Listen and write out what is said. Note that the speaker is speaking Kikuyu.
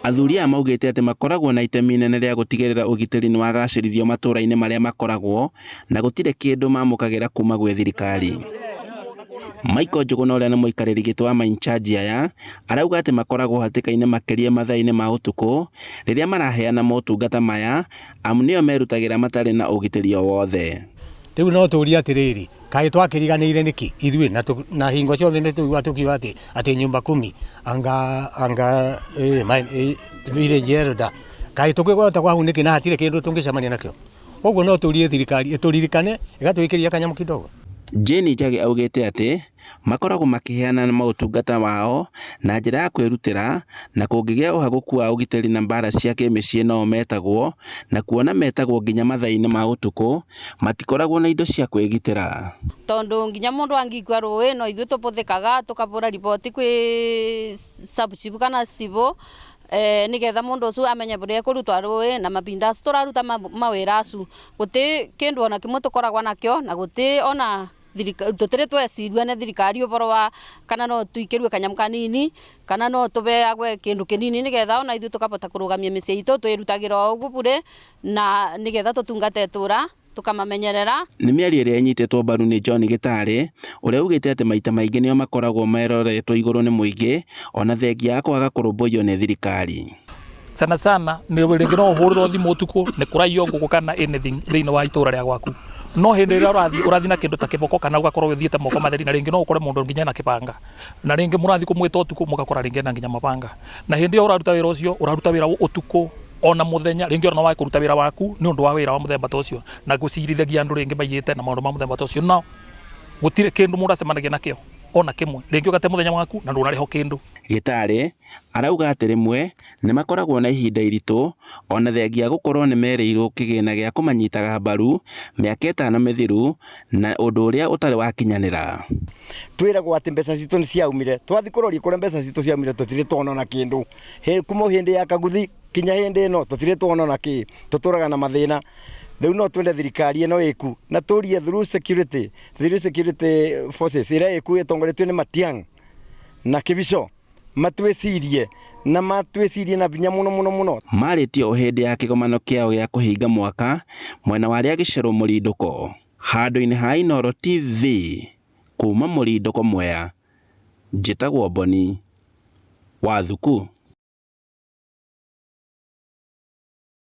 Athuri aya maugĩte atĩ makoragwo na itemi inene rĩa gũtigĩrĩra ũgitĩri nĩ wagacĩrithio matũra-inĩ marĩa makoragwo na gũtirĩ kĩndũ mamũkagĩra kuma gwĩ thirikari. Michael Njũgũna ũrĩa nĩ mũikarĩri gĩtĩ wa mainchaji aya arauga atĩ makoragwo hatĩka-inĩ makĩria mathaa-inĩ ma ũtukũ rĩrĩa maraheana motungata maya amu nĩo merutagĩra matarĩ na ũgitĩri o wothe. Rĩu no tũrie atĩrĩrĩ, kaĩ twakĩriganĩire nĩkĩ ithuĩ na, na hingo ciothe nĩ tũigua tũkiuga atĩ atĩ nyumba kumi anga anga eh, ma, eh, village elder kaĩ tũkĩgwata kwa hau nĩkĩ na hatirĩ kĩndũ tũngĩcemania nakĩo. Ũguo no tũrie thirikari ĩtũririkane ĩgatwĩkĩria kanyamũ kidogo. Jane Njagi augĩte atĩ makoragwo makĩheana maũtungata wao na njĩra ya kwĩrutĩra na kũngĩgĩa ũhagũku wa ũgitĩri na mbara cia kĩmĩciĩ noo metagwo, na kuona metagwo nginya mathaa-inĩ ma ũtukũ matikoragwo na indo cia kwĩgitĩra. Tondu nginya mundu angikua rui no ithuĩ tũbũthĩkaga tũkabũra riboti kwĩ sub chief kana cibũ nigetha mundu ucio amenye buria ekurutwa rui na mabinda acio turaruta mawira acu guti kindu ona kimwe tukoragwa nakio na guti ona tutiri twecirua ni thirikari uboro wa kana no tuikirue kanyamu kanini kana no tubeagwe kindu kinini nigetha ona ithuĩ tukabota kurugamia mĩciĩ itũ twĩrutagira o ũguo bure na nigetha tutungate tura tukamamenyerera. Nĩ mĩario ĩrĩa ĩnyitĩtwo mbaru nĩ John Gĩtarĩ ũrĩa ugĩte atĩ maita maingĩ nĩo makoragwo meroretwo igũrũ nĩ mũingĩ ona thengia ya kwaga kũrũmbũiyo nĩ thirikari. Sana sana nĩ rĩngĩ no ũhũrĩrwo thimũ ũtukũ nĩ kũraiywo ngũkũ kana anything thĩinĩ wa itũra rĩa gwaku, no hĩndĩ ĩrĩa ũrathiĩ ũrathiĩ na kĩndũ ta kĩboko kana ũgakorwo ũthiĩte moko matheri, na rĩngĩ no ũkore mũndũ nginya na kĩbanga, na rĩngĩ mũrathiĩ kũmwĩta ũtukũ mũgakora rĩngĩ ena nginya mabanga, na hĩndĩ ĩyo ũraruta wĩra ũcio ũraruta wĩra ũtukũ ona mũthenya, rĩngĩ ona no wage kũruta wĩra waku nĩ ũndũ wa wĩra wa mũthemba ta ũcio, na gũcirithagia andũ rĩngĩ maiyĩte na maũndũ ma mũthemba ta ũcio, no gũtirĩ kĩndũ mũndũ acemanagia nakĩo ona kĩmwe, rĩngĩ ũgate mũthenya waku na ndũnarĩhwo kĩndũ. Gĩtarĩ arauga atĩ rĩmwe nĩ makoragwo na ihinda iritũ ona thengia gũkorwo nĩ merĩirwo kĩgĩna gĩa kũmanyitaga mbaru mĩaka 5 mĩthiru na ũndũ ũrĩa ũtarĩ wakinyanĩra. Twĩragwo atĩ mbeca citũ nĩ ciaumire, twathiĩ kũroria kũrĩa mbeca citũ ciaumire tũtirĩ tuona ona kĩndũ. Kuma hĩndĩ ya Kaguthi kinya hĩndĩ ĩno tũtirĩ tuona ona kĩ, tũtũraga na mathĩna. Rĩu no twende thirikari ĩno ĩku na tũrie through security forces ĩrĩa ĩku ĩtongoretio nĩ Matiang'i na Kibicho matwĩcirie na matwĩcirie na binya mũno mũno mũno. Marĩtie o hĩndĩ ya kĩgomano kĩao gĩa kũhinga mwaka mwena wa Rĩagĩcerwo Mũrindũko, handũ-inĩ ha Inooro TV kuma Mũrindũko Mwea, njĩtagwo Boni Wathuku.